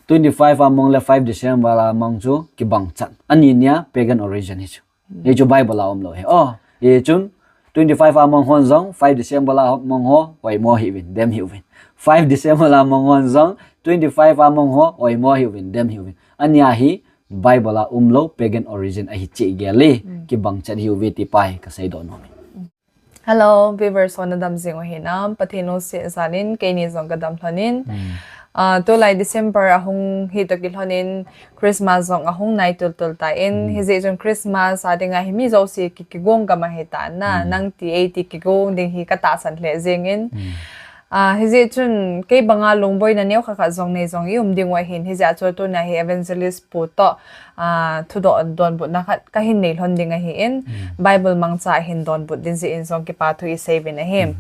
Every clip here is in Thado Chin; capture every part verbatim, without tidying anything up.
Twenty-five a mang le five December a mang chu kibang chat. Ani nia pagan origin hi chu. Hi chu Bible a um lou hi. Oh, hi chun twenty-five a mang hon jong five December a mang ho oimo hi uvin, dem hi uvin. Five December a mang hon jong twenty-five a mang ho oimo hi uvin, dem hi uvin. Ania hi Bible a um lou pagan origin ahi chih gel e, kibang chat hi uve ti pa hi kasei doh nom e. Hello, viewers ho nadam jing u hinam, Pathen lungset jal in, keini jong kadam lhon in. Ah, tulai December ahung hi toh kilhon in, Christmas jong ahung nai tultul tan, hijeh chun Christmas a dinga hi mi jouse ki, kigong gam ahi tan na, nang ti ei ti kigong ding hi katahsan lheh jeng in. Ah, hijeh chun kei banga lungboina neokhat khat jong nei jong i um ding u ahin, hijeh a chu tuna hi evangelist pu toh, ah, thudoh donbutna khat kahin nei lhon ding ahin, Bible mangcha hin donbut ding jeh in jong kipa thu i sei uvin ahi.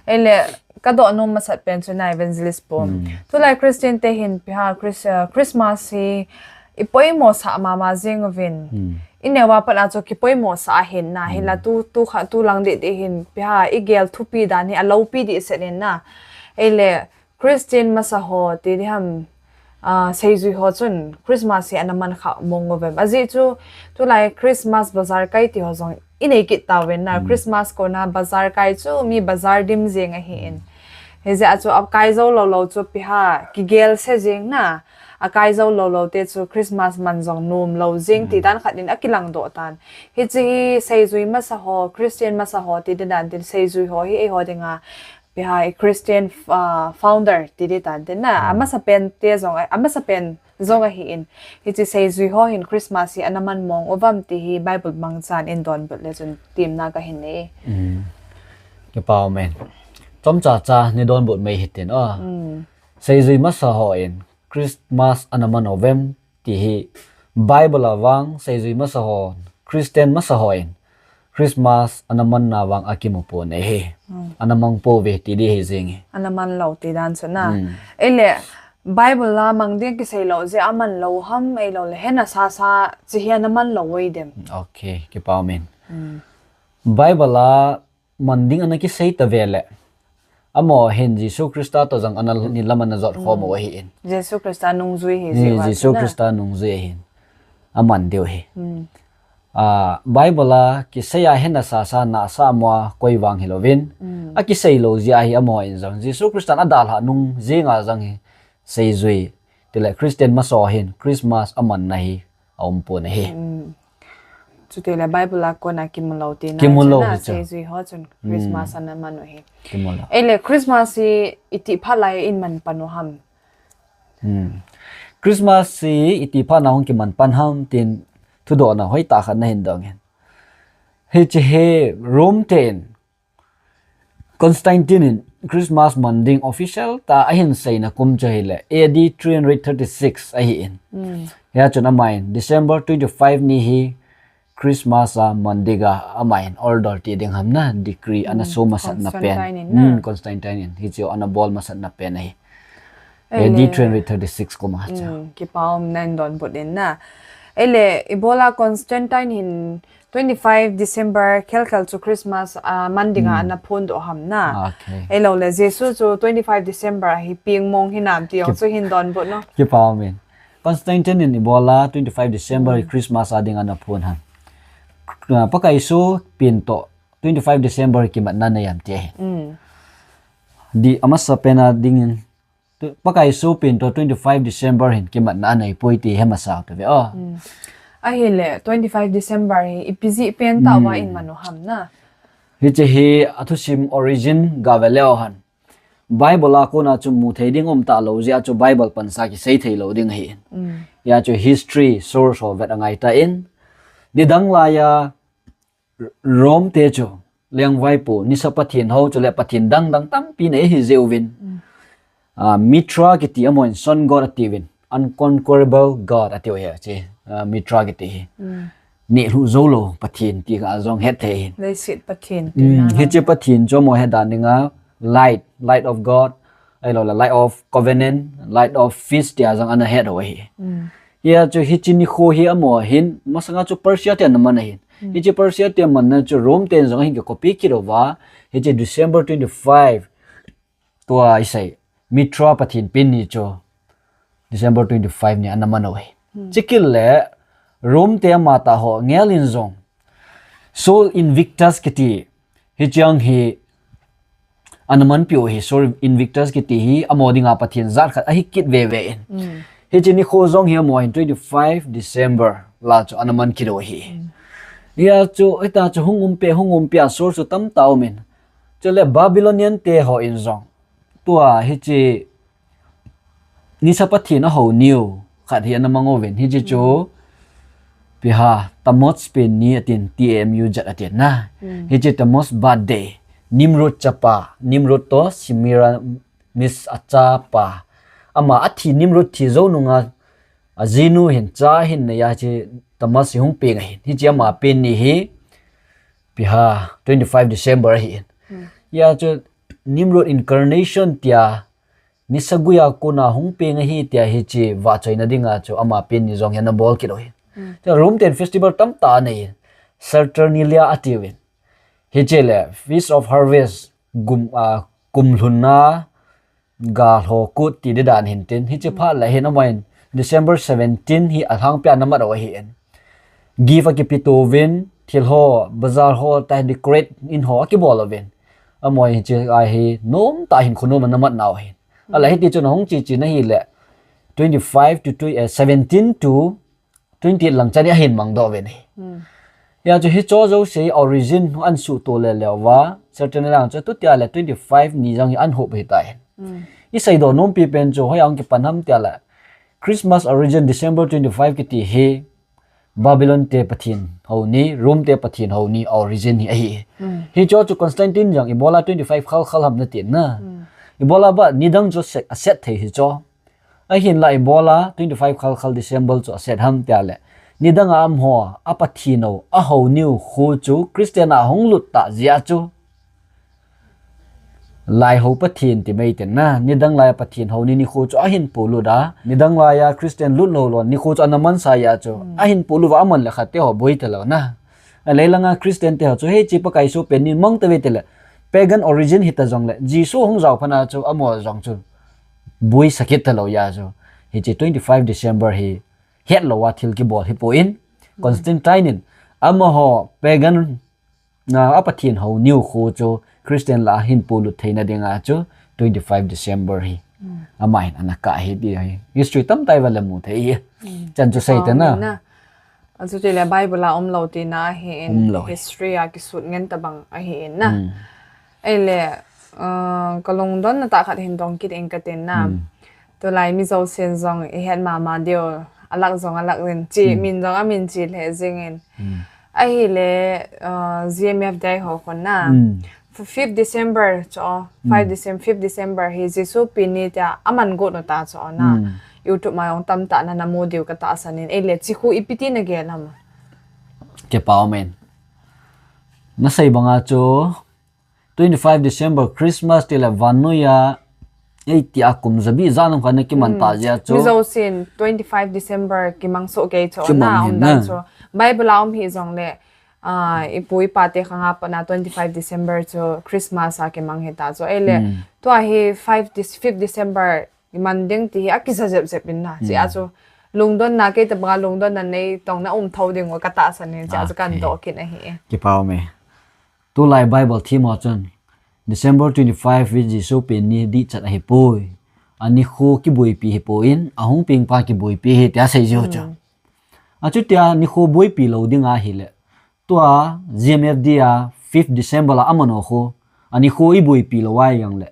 Eile, kadoh nom masat pen chu na evangelist pu. Tulai Christian te hin piha Chris-, ah, Christmas hi i poimo sah mama jing uvin. I neo a pat a chu kipoimo sah ahin na, hinla tu, tu kha, tu lang deh deh hin piha i gel thupi dan hi alopi deh set in na. Eile Christian masa ho ti diham, ah, seijui ho chun Christmas hi ana man kha mong uvem. Ajeh chu tulai Christmas bazar kai ti ho jong i nei kit tauvin na. Christmas kona bazar kai chu mi bazar dim jeng ahin. Hijeh a chu akai jou lou lou chu piha kigel se jeng na. Akai jou lou lou te chu Christmas man jong nom lou jeng ti dan khat in akilang doh tan. Hiche hi seijui masa ho, Christian masa ho ti ding dan tin seijui ho hi eiho dinga piha i Christian, ah, founder ti ding dan tin na. Amasa pen te jong, amasa pen jong ahin. Hiche seijui ho hin Christmas hi ana man mong uvam ti hi Bible mangchan in donbut le chun temna kahin nei. Kipa um e. Chomcha cha nei donbut mai hitin o. Seijui masa ho in Christmas ana man uvem ti hi Bible a vang seijui masa ho, Christian masa ho in Christmas ana manna vang akimu pon ahi. Ana mang pouve ti ding hi jeng e. Ana man lou ti dan chu na. Eile Bible a mang ding kisei lou jeh a man lou ham, eiloule hena sasa chi hi ana man lou oi dem. Okay, kipa um e. Bible a man ding ana kisei ta ve le. Amaho hin Jesu Christa toh jong ana ni lam ana jot khom u ahin. Jesu Christa nungjui hi jeh a Jesu Christa nungjui ahin. Aman diu hi. Ah, Bible a kisei a hena sasa nasa mo a koi vang hilouvin. Akisei lou jeh a hi amaho in jong Jesu Christa in adalhah nung jing a jong hi seijui. Tile Christian masa ho hin Christmas amanna hi aum pon ahi. Chutile Bible a kona kimu lou ti na. Kimu lou hi chu. Seijui ho chun Christmas ana man u hi. Kimu lou. Eile Christmas hi iti phat lai in man pan u ham. Christmas hi iti phat na hung kiman pan ham tin thudohna hoitah khat nahin dong in. Hiche hi Rome ten Constantine in Christmas man ding official tah a ahin seina kum chu hile A D three hundred thirty-six ahin. Hia chun amahin December twenty-five ni hi Christmas a man dinga amahin order ti ding ham na, decree ana so masatna pen. Constantine in na. Constantine in hichu ana bol masatna pen ahi. A D three hundred thirty-six kum a chu. Kipa um nan donbut in na. Eile ibola Constantine hin twenty-five December khelkhel chu Christmas a man dinga ana phondoh ham na. Eiloule Jesu chu twenty-five December hi peng mong hinam ti jong chu hin donbut no. Kipa um in. Constantine in ibola twenty-five December hi Christmas a dinga ana phon ham. Pakai Jesu pen toh twenty-five December hi kimatna nei am ti ahi. Di amasa pen a dingin Pakai Jesu pen toh twenty-five December hin kimatna anei poi ti he masa tave o. Ahile twenty-five December hi ipi jeh pen tah uva in man u ham na. Hiche hi athusim origin gave leu hen. Bible a kona chu mu thei ding um talou jeh a chu Bible pansa kisei thei lou ding ahi. Hia chu history source ho vet angai tan. Nidang laiya Rome te chu lengvaipo, nisa pathen ho chule pathen dang dang tampi nei hi jeh uvin. Mithra kiti amahon sun god atiuvin, unconquerable god atiu hi hiche Mithra kiti hi. Nehlhuh joulou pathen ti kha jong het thei hin. Leiset pathen. Hiche pathen chu amaho het dan dinga light, light of God, ahiloule light of covenant, light of feast tia jong ana het u ahi. Hia chu hiche nikho hi amaho hin masanga chu Persia te ana man ahin. Hiche Persia te amanna chu Rome ten jong ahin kicopy kit uva. Hiche December twenty-five tua isei Mithra pathen pen ni chu December twenty-five ni ana man u ahi. Chikit le Rome te ama tah ho ngel in jong Sol Invictus kiti, hiche jong hi ana manpi u ahi. Sol Invictus kiti hi amaho dinga pathen jat khat ahi kit veve in. Hiche nikho jong hi amaho hin twenty-five December la chu ana man kit u ahi. Hia chu, hita chu hung umpi, hung umpi a source chu tamtah um in. Chule Babylonian te ho in jong tua hiche nisa pathen a hou niu khat hi ana mang uvin. Hiche chu ipi ham, Tammuz pen ni atin, T A M U Z atin na. Hiche Tammuz birthday, Nimrod chapa, Nimrod toh Semiramis a chapa. Ama athi, Nimrod thi jou nunga ajinu hin cha ahin nei a hiche Tammuz hi hung peng ahin. Hiche ama pen ni hi ipi ham, twenty-five December ahin. Hia chu Nimrod incarnation tia nisa gui a kona hung peng ahi tia hiche vahchoina dinga chu ama pen ni jong hi ana bol kit u ahi. Chule Rome ten festival tamtah anei in, Saturnalia atiuvin. Hiche le Feast of Harvest, kum, a, kum lhunna, gal ho kut ti di dan hin tin. Hiche phat le hin amaho in December seventeen hi alhangpia ana mat u ahin. Gift akipe to uvin, thil ho, bazar ho, tah decorate in ho akibol uvin. Amaho in hiche a hi nomtah hin khonom ana mat nau ahin. Ahile hiti chun ahung che che na hile twenty-five to twe-, eh, seventeen to twenty-eight lang chan hi ahin mang doh uvin ahi. Hia chu hicho jouse origin ana suhto le le uva, Saturnalia chu tutia le twenty-five ni jong hi ana hop ahitai. I seidoh nompi pen chu hoiya hung kipan ham tia le Christmas origin December twenty-five kiti hi Babylon te pathen hou ni, Rome te pathen hou ni origin hi ahi. Hicho chu Constantine jong ibola twenty-five khal khal ham nati na. Ibola ba nidang chu set, a set thei hicho. Ahinla ibola twenty-five khal khal December chu a set ham tia le, nidang a um ho, a pathen hou, a hou niu khu chu Christian a hung lut tah jeh a chu Lai ho pathen ti mai tin na, nidang lai a pathen hou ni nikho chu ahin polut a, nidang lai a Christian lut lou lou nikho chu ana mansa a chu, ahin polut uva aman le khat te ho boi talou na. A leilang a Christian te ho chu hiche Pakai Jesu pen ni mang tave tile, pagan origin hita jongle, Jesu hung jao phat a chu amaho jong chu boi sakit talou a chu. Hiche twenty-five December hi hetlou a thil kibol hi poi, Constantine in amaho pagan na a pathen hou niu khu chu Christian lah a ahin polut theina dinga chu twenty-five December hi. Amahin ana kah hi ti hi. History tamtah iva le mu thei hi. Chan chu sei te na. Achu tile Bible a umlou tina ahin, umlou hi. History a kisut ngen tabang ahin na. Ahile, uh, ka lungdonna tah khat hin dong kit ing katin na. Tulai mi jousen jong ihet mama diu, alak jong alak jin, chi min jong amin chi lheh jingin. Ahile, uh, G M F D I ho khun na. F-, fifth December chu, five December, fifth December hi Jesu pen ni tia aman got u ta chu na. YouTube ma jong tamtah na namu diu katahsan in. Ahile, chi khu ipi ti nagel ham? Kipa umin. Nasei banga chu, twenty-five December, Christmas tile vannoi a, ei tia kum jabi jan um khat na kiman ta jeh a chu. Mi jousen twenty-five December kimang soh kei chu na, umdan chu. Bible a um hi jongle, ah, ipu ipa te khang a pat na twenty-five December chu Christmas a kimang hita chu. Ahile, tua hi five Dec-, fifth December iman ding ti hi akija jep jep in na. Jeh a chu lungdonna, kei tabanga lungdonna nei tong na um thou diu katahsan in, jeh a chu kahin doh kit ahi. Kipa umin. Tulai Bible thiem ho chun, December twenty-five hi Jesu pen ni dihchat ahipoi. Anikho kiboipi hipon, ahung pengpa kiboipi ahi tia asei jiu chu. Achutia nikho boipi lou ding ahile, tua G M F D I a fifth December a aman u khu, anikho iboipi lou a jongle,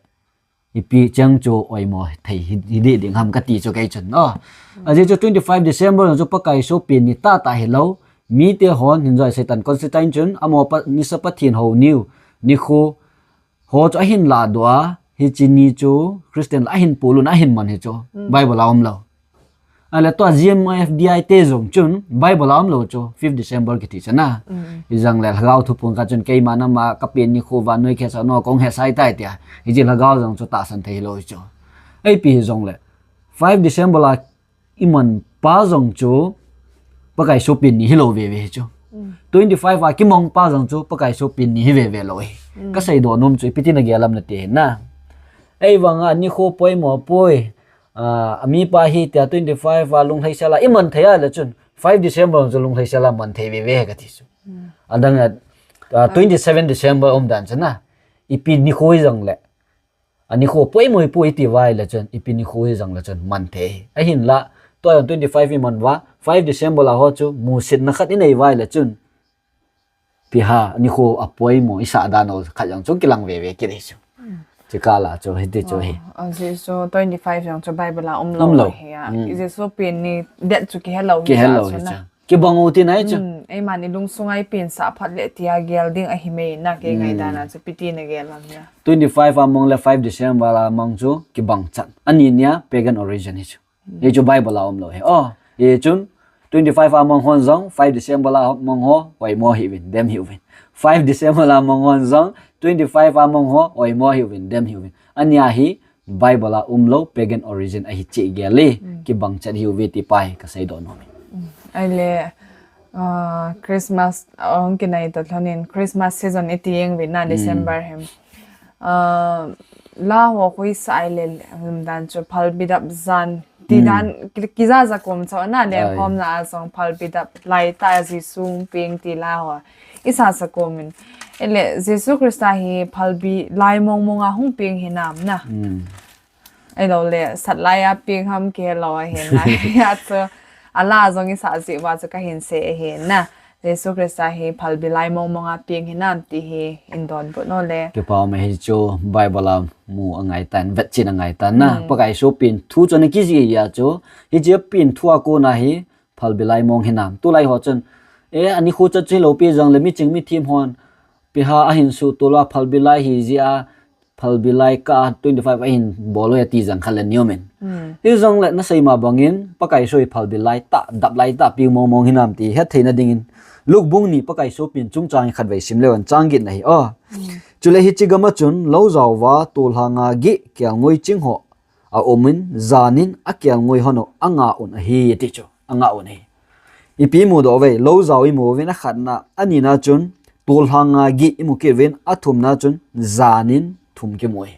ipi chang chu oimo thei hi, hi ding ham kati chu kei chun. Ajeh chu twenty-five December chu Pakai Jesu pen ni tahtah hilou, mite hon hin joi Satan Constantine chun amaho pa, nisa pathen hou niu nikho ho chu ahin lahdoh a, hiche ni chu Christian lah a ahin polut na ahin man hi chu. Bible a umlou. Ahile tua G M F D I te jong chun Bible a umlou chu fifth December kiti chu na. Hijongle Lhagao thuphon khat chun keima nama kapen nikho vannoi khesa nau kahung hesai tai tia. Hiche Lhagao jong chu tahsan thei hilou chu. Ipi hijongle five December a iman pa jong chu Pakai Jesu pen ni hilou veve hi chu. Twenty-five a kimang pa jong chu Pakai Jesu pen ni hi veve lou hi. Kasei doh nom chu ipi ti nagel ham nati na. Ahivanga nikho poimo poi. Ah, ami pa hi tia twenty five a lunglhaisel a iman thei a le chun five December chu lunglhaisel a man thei veve he kati chu. Adang a, ah, twenty seven December umdan chu na. Ipi nikho hi jong le. Anikho poimo ipo iti vai le chun, ipi nikho hi jong le chun man thei. Ahinla, tua jong twenty five iman uva, five December la ho chu musitna khat inei vai le chun. Piha, nikho apoimo, isah dan u khat jong chu kilang veve kit hi chu. Chikah la chu, hiti chu hi. Oh, ajeh chu twenty five jong chu Bible a umlou hi a. Jesu pen ni date chu kihelou hi chu. Kibang u tina hi chu. Eima ni lungsunga ipen sah phat le tia gel ding ahi mai na kei ngaidan a chu piti na gel lam hi a. Twenty five a mang le five December a mang chu kibang chat. Ani nia pagan origin hi chu. Hi chu Bible a umlou hi. Oh, hi chun twenty five a mang hon jong five December a mang ho, oimo hi uvin, dem hi uvin. Five December a mang hon jong twenty five a mang ho, oimo hi uvin, dem hi uvin. Ania hi Bible a umlou pagan origin ahi cheh gel e, kibang chat hi uve ti pa hi kasei doh nom e. Ahile, ah, Christmas, ah, hung kinai toh lhonin Christmas season iti jeng uvin na December hi. Ah, la ho koi sa ahile, um, dan chu phalbi dap jan. Ti dan, ki, kija ja kom chu na lengkhom na a jong phalbi dap lai ta Jesu hung peng ti la ho. Isa sa komin. Ahile, Jesu Christa hi phalbi lai mong mong a hung peng hinam na. Ahilou le, sat lai a peng ham kihelou ahin na. Hia chu, ala jong isah jeh uva chu kahin sei ahin na. Jesu Christa hi phalbi lai mong mong a peng hinam ti hi in donbut nom le. Kipa um e, hi chu Bible a mu angai tan, vetchet angai tan na. Pakai Jesu pen thu chu ana kijih a chu, hiche pen thu a kona hi, phalbi lai mong hinam. Tulai ho chun, e, anikho chat chu hilou pi jong le miching mithem hon, piha ahin suhtol uva phalbi lai hi jeh a, phalbi lai kah twenty five ahin bol u e ti jong khat le ni um in. Hi jong le nasei ma bangin, Pakai Jesu hi phalbi lai tah, dap lai tah peng mong mong hinam ti hetthei na dingin, Luke bung ni Pakai Jesu pen chungchang hi khatvei sim leu hen chang get na hi. Oh. Chule hiche gam a chun, lou jao uva, tolhang a geh, kelngoi ching ho, aum in, jan in akelngoi hon u anga un ahi, ati chu, anga un ahi. Ipi imu doh uve, lou jao imu uvin akhatna, anina chun, tolhang a geh imu kit uvin, athumna chun, jan in thum kimu ahi.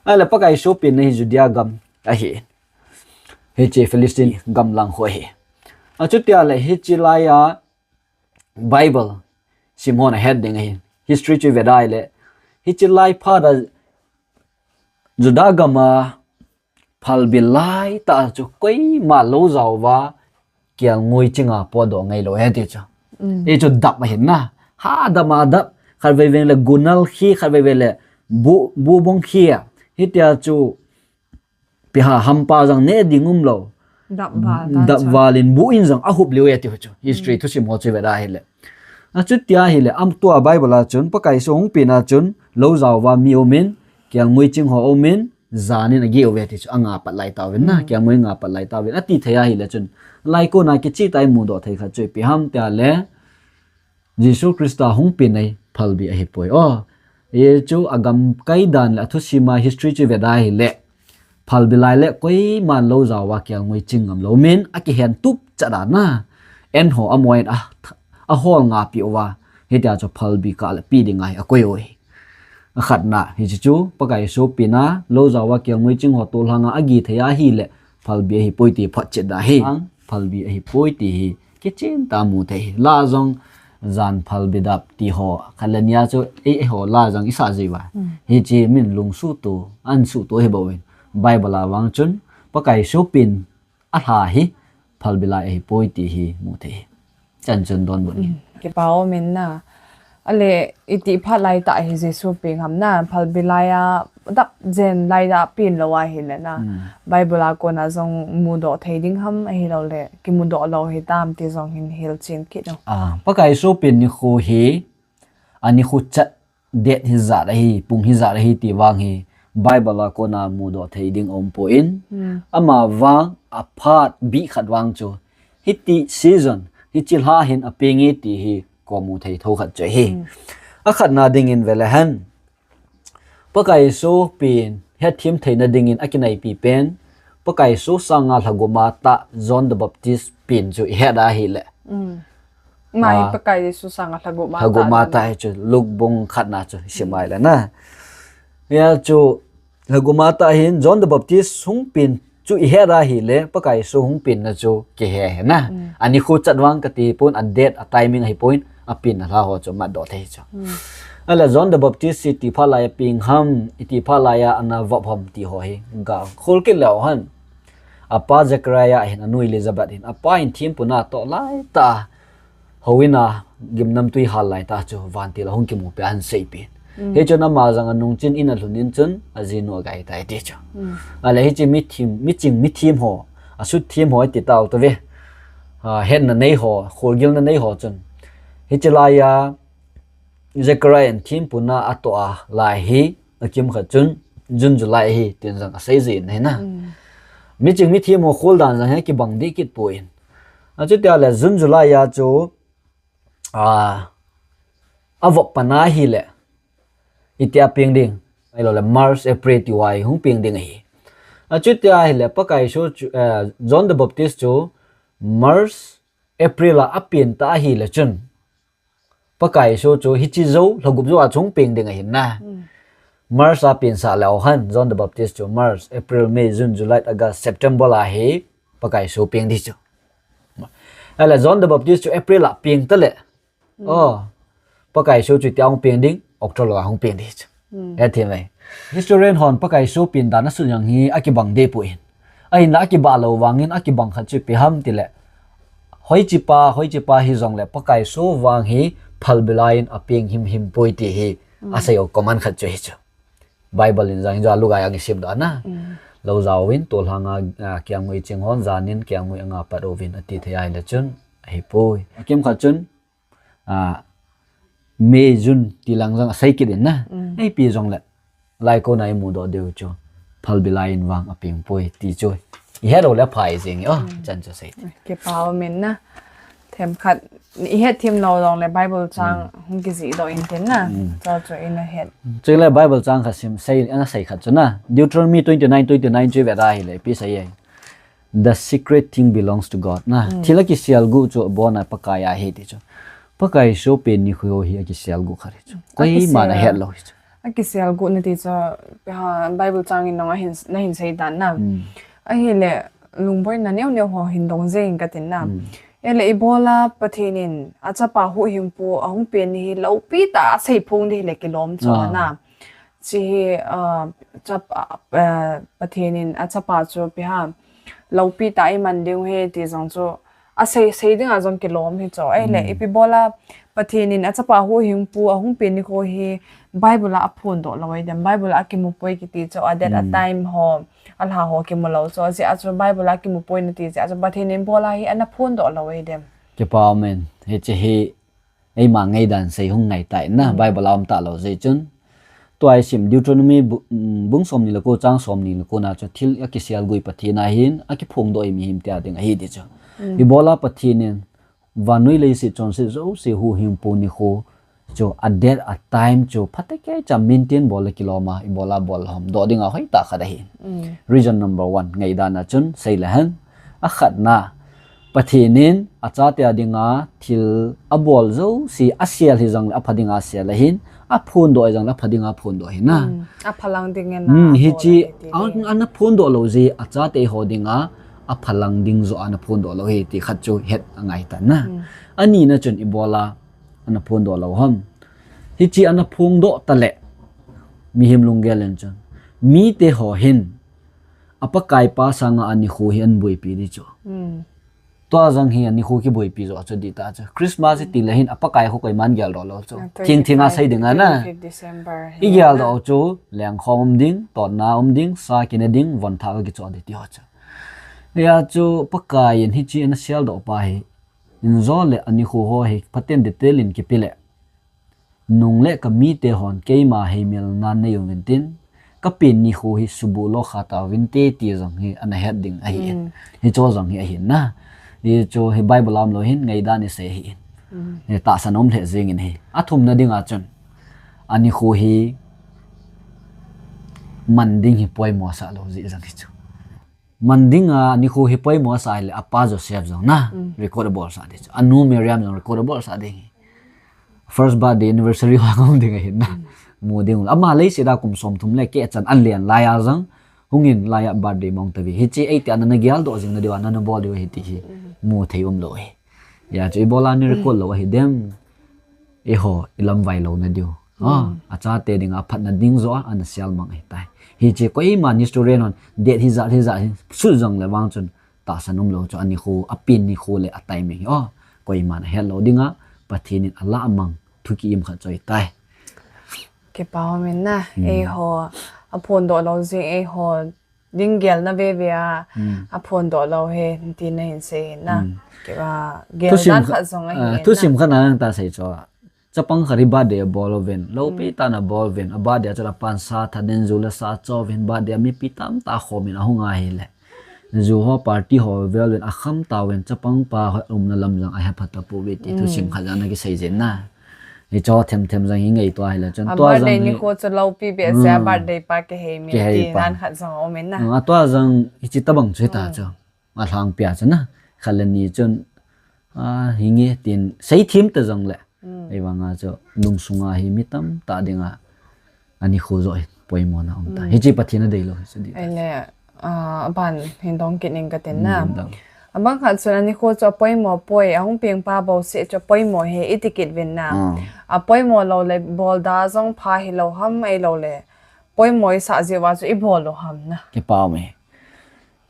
Ahile Pakai Jesu penna hi Judea gam ahi. Hiche Philistine gam lang ho ahi. Achuti ahile hiche lai a Bible sim hon ahet ding ahi. History chu ivet a ahile, hiche lai phat a Juda gam a phalbi lai tah chu koima lou jao uva kelngoi ching a potdoh ngailou ahi ti chu. Hi chu dap ahin na. Ha dam a dap. Khatvei vei le gunal khi, khatvei vei le bu, bu bong khi a. Hitia chu piha hampa jong ne ding umlou. Dap val ta chu. Dap val in bu in jong ahup lheh e ti chu. History thusim ho chu ivet a ahile. Achuti ahile, am tua Bible a chun, Pakai Jesu hung penna chun, lou jao uva mi um in, kelngoi ching ho um in, jan in ageh uve ti chu, anga pat lai tauvin na, kelngoi nga pat lai tauvin, ati thei ahile chun, lai kona kicheh tah a imudoh thei khat chu ipi ham tia le, Jesu Christa hung penna hi phalbi ahipoi. Oh, hichu agamkai dan le athusim a history chu ivet a ahile, phalbi lai le koiman lou jao uva kelngoi ching ngam lou min akihen tup chat a na. En ho amoi in a, ahol nga peh uva. Hitia chu phalbi kah le peh ding ahi akoi u ahi. Akhatna, hiche chu, Pakai Jesu penna, lou jao uva kelngoi ching ho tolhang a ageh thei ahile, phalbi ahipoi ti photchet da ahi. Phalbi ahipoi ti hi, kichen tah a mu thei ahi. La jong, jan phalbi dap ti ho, khat le ni a chu, ei, eiho la jong isah ji uva. Hiche min lungsuhtoh, ansuhtoh ahi bou in. Bible a vang chun, Pakai Jesu pen alha hi, phalbi lai ahipoi ti hi mu thei ahi. Chan chun donbut in. Kipa um in na. Ahile, itih phat lai tah hi Jesu peng ham na, phalbi lai a, dap jen lai a pen lou ahile na. Bible a kona jong mudoh thei ding ham ahilou le, kimudoh lou hitam ti jong hin hilchen kit o. Ah, Pakai Jesu pen nikho hi, anikho chat date hijat ahi, pung hijat ahi ti vang hi, Bible a kona mudoh thei ding aumpoi. Ama vang aphat bih khat vang chu, hiti season, hiche lha hin apeng e ti hi, komu thei thou khat chu ahi. Akhatna dingin ve le hen. Pakai Jesu pen hetthem theina dingin akinaipi pen, Pakai Jesu sanga lhagum a tah John the Baptist pen chu ihet a ahile. Ama hi Pakai Jesu sanga lhagum a tah hi chu Luke bung khatna chu isim a ahile na. Hia chu lhagum a tah hin John the Baptist hung pen Chu ihet ahile, Pakai Jesu hung penna chu kihe hi na. Ani khu chat vang kati pon, a date, a timing ahipon, apenna lha ho chu matdoh thei chu. Ahile John the Baptist hi itih phat laiya peng ham, itih phat laiya ana vop ham ti ho hi ga khol kit leu hen. Apa Zechariah hin anu Elizabeth hin, apa hin thempu na atoh laitah, houin a gimnamtui hal laitah chu vantil a hung kimupi a ahin seipeh in. Hichun ama jong anung chin in alhun in chun ajinu agai tai ti chu. Ahile hiche mithem, miching mithem ho, asut them ho iti tau tave. Ah, hetna nei ho, kholgilna nei ho chun, hiche laiya Zechariah in thempu na atoh a lai hi, akimkhat chun June July ahi tin jong asei jin ahi na. Miching mithem ho kholdan jong hi akibang deh kit poi. Achuti ahile June July a chu, ah, avop pan ahile, itia peng ding, ahilouleh March, April ti uva hung peng ding ahi. Achuti ahile Pakai Jesu chu, eh, John the Baptist chu March, April a apen ta ahile chun, Pakai Jesu chu hiche jou, lha gup jou a chu hung peng ding ahi na. March a pensah leu hen, John the Baptist chu March, April, May, June, July, August, September a hi Pakai Jesu peng ding chu. Ahile John the Baptist chu April a peng ta le, oh, Pakai Jesu chu itia hung peng ding, October a hung peng ding chu. Hethem e. Historian hon Pakai Jesu pen dan asut jong hi akibang deh poi. Ahinla akibah lou vangin akibang khat chu ipi ham tile, hoiche pa, hoiche pa hijongle Pakai Jesu vang hi phalbi laiyin apeng himhim poi ti hi asei u command khat chu hichu. Bible in jong hichu alugai a isimdoh na. Lou jaovin, tolhang a, ah, kiamngoi ching hon, janin kiamngoi anga pat uvin ati thei ahile chun ahipoi. Akimkhat chun, ah, May, June ti lang jong asei kit in na. Ipi jongle, lai kona imudoh diu chu phalbi laiyin vang apeng poi ti chu ihet uleh aphai jeng e, oh, chan chu sei. Kipa umin na. Themkhat ihet them lou jongle Bible chang hung kijihdoh in tin na. Chu chu ina het. Chule Bible chang khat sim sei, ana sei khat chu na. Deuteronomy twenty-nine twenty-nine chu ivet ahile ipi asei e. The secret thing belongs to God na. Thil akisialguh chu abona Pakai a ahi ti chu. Pakai Jesu pen nikho hi akisialguh khat ahi chu. Koiman ahet lou ahi chu. Akisialguh nati chu, ha, Bible chang in jong ahin, nahin seidan na. Ahile, lungboina neo neo ho hin dong jeng inge katin na. Ahile ibola Pathen in achapa huhhingpu ahung pen ni hi loupi tah a aseiphong ding ahile kilom chu na. Hiche hi, ah, chap-, ah, Pathen in achapa chu ipi ham, loupi tah a iman diu ahi ti jong chu asei, sei dinga jong kilom ahi chu. Ahile ipi bola Pathen in achapa huhhingpu ahung pen nikho hi Bible a aphondoh lou ahi dem. Bible a akimu poi kiti chu, a date, a time ho, alha ho kimu lou chu. Ajeh chu Bible a akimu poi nati jeh chu Pathen in ibola hi ana phondoh lou ahi dem. Kipa umin. Hiche hi eima ngaidan sei hung ngai tai na, Bible a um talou jeh chun. Tua isim Deuteronomy bu-, mm, bung somni le ko chang somni le ko na chu thil akisialguh hi Pathen a ahin, akiphongdoh hi mihem tia ding ahi ti chu. Ibola Pathen in vannoi leiset chonset jouse huhhingpu nikho chu a date a time chu phatecha maintain bol le kilom a, ibola bol lhomdoh dinga hoitah khat ahi. Reason number one, ngaidan a chun sei le hen. Akhatna, Pathen in achate a dinga thil abol jouse asel hijongle apha dinga asel ahin, aphondoh hijongle apha dinga aphondoh ahi na. Aphalang ding in hiche ana phondoh lou jeh achate ho dinga aphalang ding joh a ana phondoh lou ahi ti khat chu het angai tan na. Anina chun ibola ana phondoh lou ham. Hiche ana phondoh tale, mihem lunggel in chun, mite ho hin a Pakaipa sanga anikho hi ahin boipi ding chu. Tua jong hi anikho kiboipi joh chu dih tah chu. Christmas iti le hin a Pakai kho koiman geldoh lou chu. Thingthing a sei ding ana. Igeldoh chu lengkhom um ding, totna um ding, sa kine ding, von thah kichoh ding ti ho chu. Hia chu Pakai in hiche ana seldoh pa hi, injo le anikho ho hi phaten detail in kipe le, nung le kamite hon keima heimilna nei uvin tin, kapen nikho hi subuh lo kha tauvinte ti jong hi ana het ding ahi in. Hicho jong hi ahin na. Hichu hi Bible a umlou hin ngaidan isei ahi in. Hi tahsan um lheh jeng in ahi. Athumna dinga chun, anikho hi man ding hi poimo asah lou jeh jong hichu. Man dinga nikho hi poimo asah hile apa Joseph jong na, record abolsah ding chu. Anu Miriam jong record abolsah ding hi. First birthday anniversary ho a um ding ahin na. Mu ding u. Ama leiset a kum somthum le keh chan alen laiya jong Hungin laiya birthday mong tave. Hiche eiti ana na geldoh jing na diu a, na na bol diu ahi ti hi. Mu thei umlou ahi. Hijeh chun ibola ni record lou ahi dem. Eiho, ilamvai louna diu. Ah, achate dinga phatna ding joh a, ana sel mang ahitai. Hiche koiman history hon, date hijat, hijat, hi sut jongle vang chun, tahsan umlou chu, anikho, apen nikho le atiming hi. Oh, koiman ahet lou dinga, Pathen in alah mang, thu ki-im khat chu ahitai. Kipa um in na, eiho, aphondoh lou jing, eiho, ding gelna veve a, aphondoh lou hi, ti na hin sei hin na. Kipa, gel dan khat jong ahi hin na. Thusim khat na ta sei chu. Chapang khat hi birthday abol uvin, loupi tah in abol uvin, a birthday a chun apan sa that in, ju le sa cho uvin, birthday a mipi tamtah akhom in ahung ahile. Ju ho party ho vel uvin, akham tauvin, chapang pa ho umna lam jong ahepha tapouve ti thusim khat jong ana kisei jin na. Hicho themthem jong hi ngaito ahile chun. A tua birthday jong hi nikho chu loupi behseh a, birthday pa kihei mi ti dan khat jong aum in na. Ah, tua jong hiche tobang chu hita chu. Alhangpi a chu na. Khat le ni chun, ah, hinge tin seithem ta jongle. Ahivanga chu lungsunga hi mi tamtah dinga anikho joh hi poimona aum tai. Hiche Pathen adeilou hi chu di. Ahile, ah, aban hin dong kit ning katin na. Abang khat chun anikho chu apoimo poi, ahung peng pa bouseh chu apoimo hi iti kit uvin na. Apoimo lou le bol da jong pha hilou ham, ahilou le poimo isah jeh uva chu ibol u ham na. Kipa um e.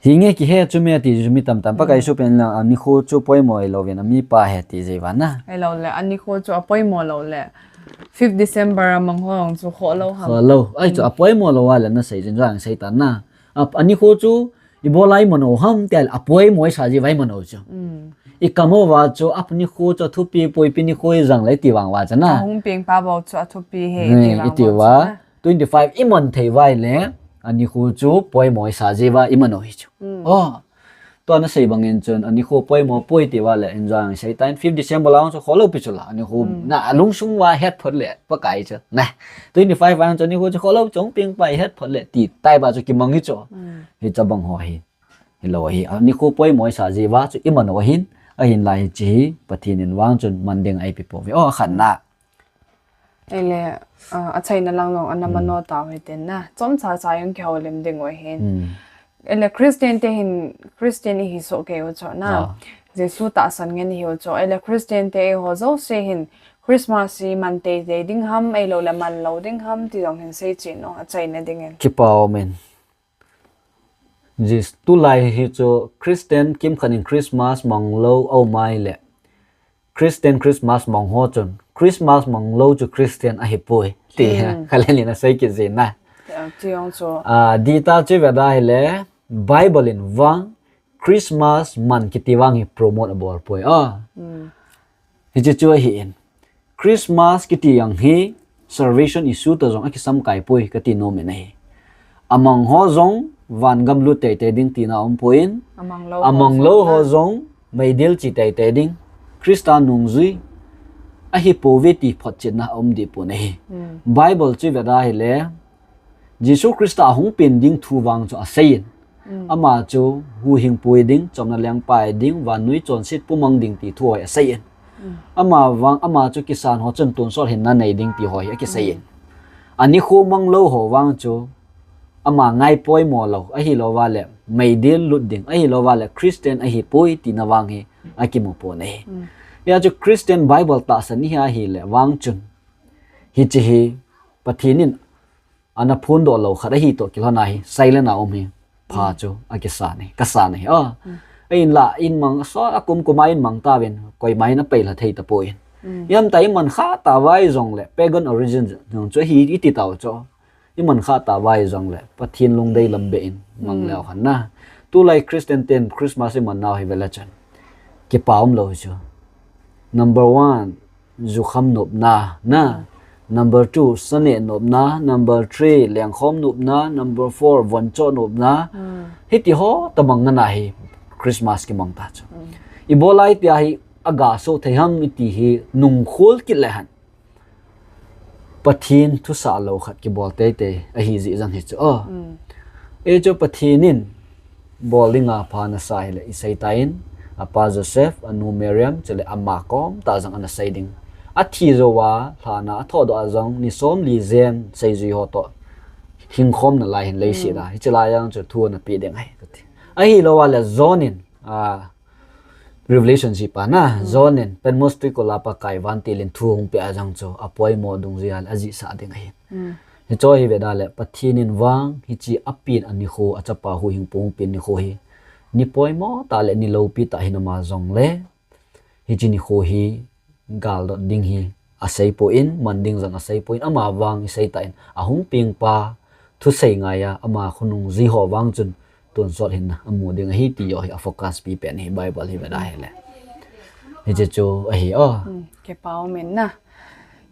Hinge kihe chu me ti chu mi tamtah in Pakai sohpen lang, anikho chu poimo hilou vin, amipa ahi ti jeh uva na. Ahilou le, anikho chu apoimo lou le, fifth December a mang ho chu khoh lou ham. Khoh lou. Ahi chu apoimo lou a le na sei jin jong sei tan na. A, anikho chu ibola iman u ham ti a le, apoimo isah jeh uva iman u chu. Ikam uva chu, anikho chu athupi, poipi nikho hijong le iti vang uva chu na. Ahung peng pa bou chu athupi ahi iti vang uva chu na. Twenty-five iman thei uva ahile, anikho chu poimo isah jeh uva iman u hi chu. Oh. Tua na sei bangin chun, anikho poimo poi ti uva le, enjoy ang sei tan, fifth December lang chu khoh lou pi chu la, anikho na alungsung uva het phot le, Pakai chu. Na, twenty-five ang chu anikho chu khoh lou chu hung peng pa ihet phot le, ti tai ba chu kimang hi chu. Hiche bang ho hi. Hilou hi, anikho poimo isah jeh uva chu iman u ahin, ahinla hiche hi, Pathen in vang chun man ding eipe pouve. Oh, khat na. Ahile, ah, achaina lang jong ana mano tau hitin na. Chomcha cha jong kihoulim ding u ahin. Ahile, Christian te hin, Christian ihi soh kei u chu na. Jesu tahsan ngen ihi u chu. Ahile, Christian te eiho jouse hin, Christmas hi man teitei ding ham, ahilou le man lou ding ham, ti jong hin seichen o, achaina dingin. Kipa um in. Jeh tulai hi chu Christian kimkhat in Christmas mang lou aum ahile. Christian Christmas mang ho chun, Christmas mang lou chu Christian ahipoi. Ti khat le ni na sei kit jin na. Ti jong chu. Ah, dita chu ve da ahile, Bible in vang, Christmas man kiti vang hi promote abol poi. Ah. Hiche chu ahin. Christmas kiti jong hi salvation issue toh jong akisamkai poi kati nom in ahi. Amang ho jong vangam lut teitei ding tina aumpoi. Amang lou ho jong meidil che teitei ding. Christa nungjui ahipouve ti photchetna aum deh pon ahi. Bible chu ve da ahile, Jesu Christa ahung pen ding thu vang chu aseiyin. Ama chu huhhingpu hiding, chomna lengpa hiding, vannoi chonset pumang ding ti thu ho aseiyin. Ama vang, ama chu kisan ho chun tonsot hinna nei ding ti ho hi akiseiyin. Anikho mang lou ho vang chu, ama ngai poimo lou, ahilouva le, meidil lut ding, ahilouva le, Christian ahipoi tina vang hi, akimu pon ahi. Hia chu Christian Bible tahsan ihi ahile, vang chun, hiche hi, Pathen in, ana phondoh lou khat ahi toh kilhon a hi, silent a um hi, pha chu, akisan ahi, kasan ahi. Ahinla, in mang, so, akum kum a in mang tauvin, koima in apeilha thei tapoi. Ihamta iman khah tauva jongle, pagan origin jong chu ahi iti tau chu. Iman khah tauva jongle, Pathen lungdei lam beh in, mang leu hen na. Tulai Christian ten Christmas iman nau hi vele chun. Kipa umlou hi chu. Number one, jukham nopna, na. Number two, saneh nopna. Number three, lengkhom nopna. Number four, voncho nopna. Hiti ho, tabang nana hi Christmas kimang ta chu. Ibola iti a hi aga so thei ham iti hi nungkhol kit le hen. Pathen thusah lou khat kibol teitei ahi jeh jong hi chu. Ei chu Pathen in bol dinga pha ana sa hile isei tan, apa Joseph, anu Mariam, chule ama kom tah jong ana sei ding. Athi jouva, lhan a athodoh a jong, ni somli jen seijui ho toh. hingkhom nalai hin leiset a, hiche lai jong chu thu ana pe ding ahi kati. Ahilou a le John in, a, Revelation si pa na, John in Patmos tuikol a Pakai vantil in thu hung pe a jong chu apoimo dungjui a le ajihsah ding ahi. Hiche hi ve da le Pathen in vang hiche apen a nikho, achapa huhhingpu hung pen nikho hi, ni poimo tah le ni loupi tah hin ama jong le, hiche nikho hi galdot ding hi asei poi, man ding jong asei poi, ama vang isei tah in ahung peng pa thusei ngai a, ama khonung jui ho vang chun tonsot hin amu ding ahi ti joh hi a focus pi pen hi Bible hi ve da hi le. Hiche chu ahi o. Kipa um in na.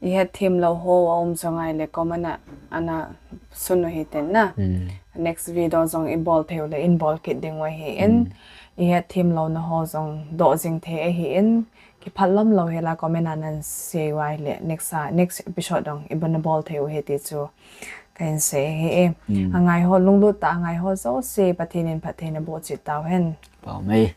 Ihet them lou ho aum jong ngai le comment a ana sun u hite na. Next video jong ibol thei u le in bol kit ding u ahi in. Ihet them lou na ho jong doh jing thei ahi in. Kiphatlom lou hi la comment a nan sei u ahi le next a, next episode jong ibon na bol thei u hi ti chu kahin sei hi e. Angai ho lunglut tah a angai ho jouse Pathen in phatthei naboh cheh tau hen. Pau mai.